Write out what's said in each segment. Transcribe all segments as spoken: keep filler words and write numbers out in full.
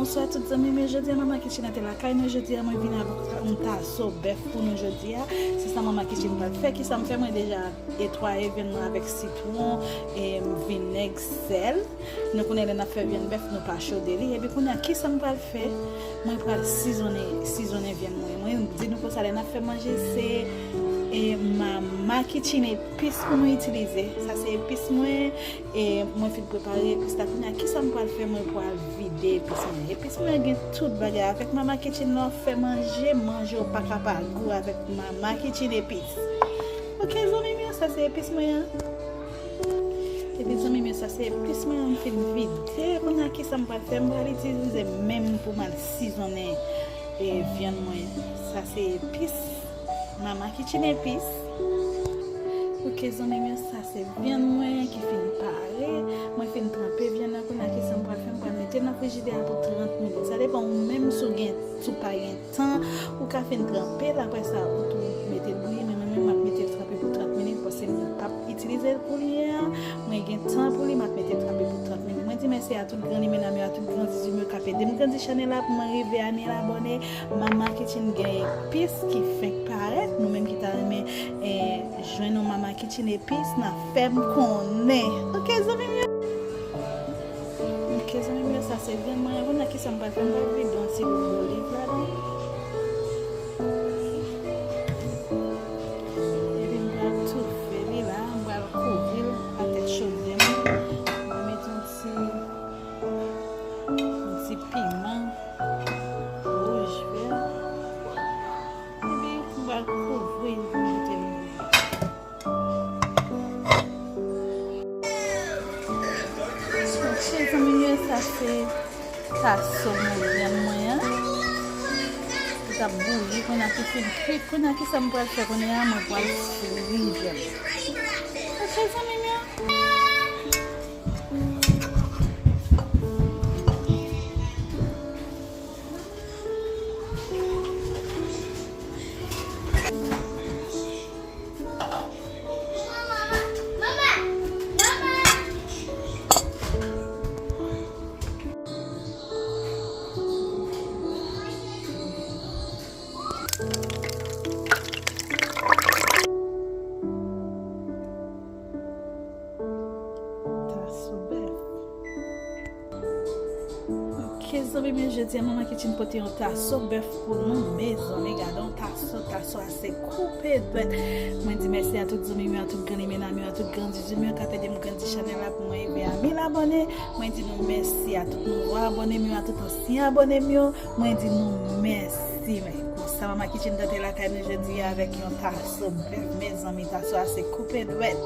Bonswa tout zanmi m yo, jodi a Mama Kitchen te lakay nou. Jodi a mwen vin avèk yon taso bèf pou nou jodi a. Se sa Mama Kitchen pral fè. Kisa m fè? Mwen deja netwaye vyann mwen avèk sitwon, e, vinèg, sèl. Nou konnen lè n ap fè vyann bèf, nou pa chode li. Epi kounye a, kisa m pral fè? Mwen pral sizonnen, sizonnen vyann mwen. Mwen di nou konsa, lè n ap fè manje, se, e, Mama Kitchen epis pou nou itilize. Sa se epis mwen. E mwen fin prepare epis la. Kounye a, kisa m pral fè? Mwen pral vide epis mwen. Epis mwen gen tout bagay. Avèk Mama Kitchen, lè w ap fè manje, manje w pa ka pa gou avèk Mama Kitchen epis. Oke, zanmi m yo, sa se epis mwen an. Epi, zanmi m yo, sa se epis mwen an, m fin vide. Kounye a, kisa m pral fè? M pral itilize men m pou m al sizonnen, e, vyann mwen. Sa se epis Mama Kitchen epis. Oke, zanmi m yo, sa se vyann mwen ki fin pare. Mwen fin tranpe vyann nan, kounye a kisa m pral fè? M pral mete nan frijidè a pou trant minit. Sa depann ou menm si w gen, si w pa gen tan, ou ka fin tranpe l, apre sa ou tou mete l bouyi, men mwen menm m ap mete l tranpe pou trant minit, paske m p ap itilize l kounye a. Mwen gen tan pou li, m ap mete l tranpe pou trant minit. Mwen di mèsi a tout gran limenna m yo, a tout gran zizi m yo k ap ede m grandi chanèl la pou mwen rive a mil abòne. Mama Kitchen gen epis ki fenk parèt. Nou menm ki ta renmen, eh, jwenn yon Mama Kitchen epis, n a fè m konnen. Oke, zanmi m yo. Oke, zanmi m yo, sa se vyann mwen an. Kounye a kisa m pral fè? M pral vide yon ti boul doliv ladan. Epi m pral toufe li la, m pral kouvri l ak tèt chodè m. M pral mete yon ti, yon ti piman wouj vè. Epi m pral kouvri l pou m kite l bouyi. Oke, zanmi m yo, sa se taso moulen mwen an. Li t ap bouyi, kounye a ki fin kwit. Kounye a kisa m pral fè kounye a? Mwen pral fri vyann. Oke, zanmi m yo. Taso bèf. Oke, zanmi m yo, jodi a Mama Kitchen pote yon taso bèf pou nou. Mezanmi, gade yon taso, taso a se koupe dwèt. Mwen di mèsi a tout zanmi m yo, a tout gran limenna m yo, a tout gran zizi m yo k ap ede m grandi chanèl la pou mwen rive a mil abòne. Mwen di nou mèsi a tout nouvo abòne m yo, a tout ansyen abòne m yo. Mwen di nou mèsi. Men konsa Mama Kitchen tante lakay nou jodi a avèk yon taso bèf. Mezanmi, taso a se koupe dwèt.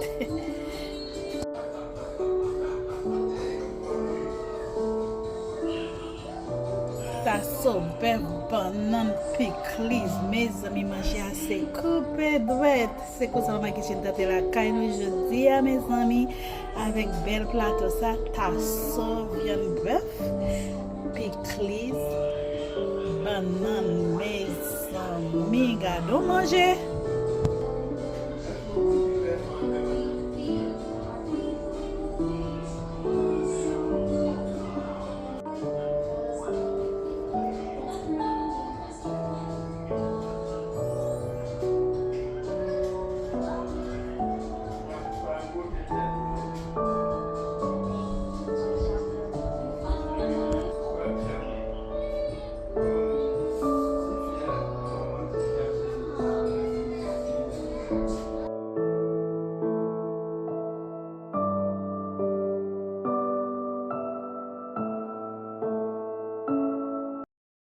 Taso bèf, bannann, pikliz. Mezanmi, manje a se koupe dwèt. Se konsa Mama Kitchen tante lakay nou jodi a, mezanmi, avèk bèl plato sa, taso vyann bèf, pikliz, bannann, mezanmi, gade yon manje.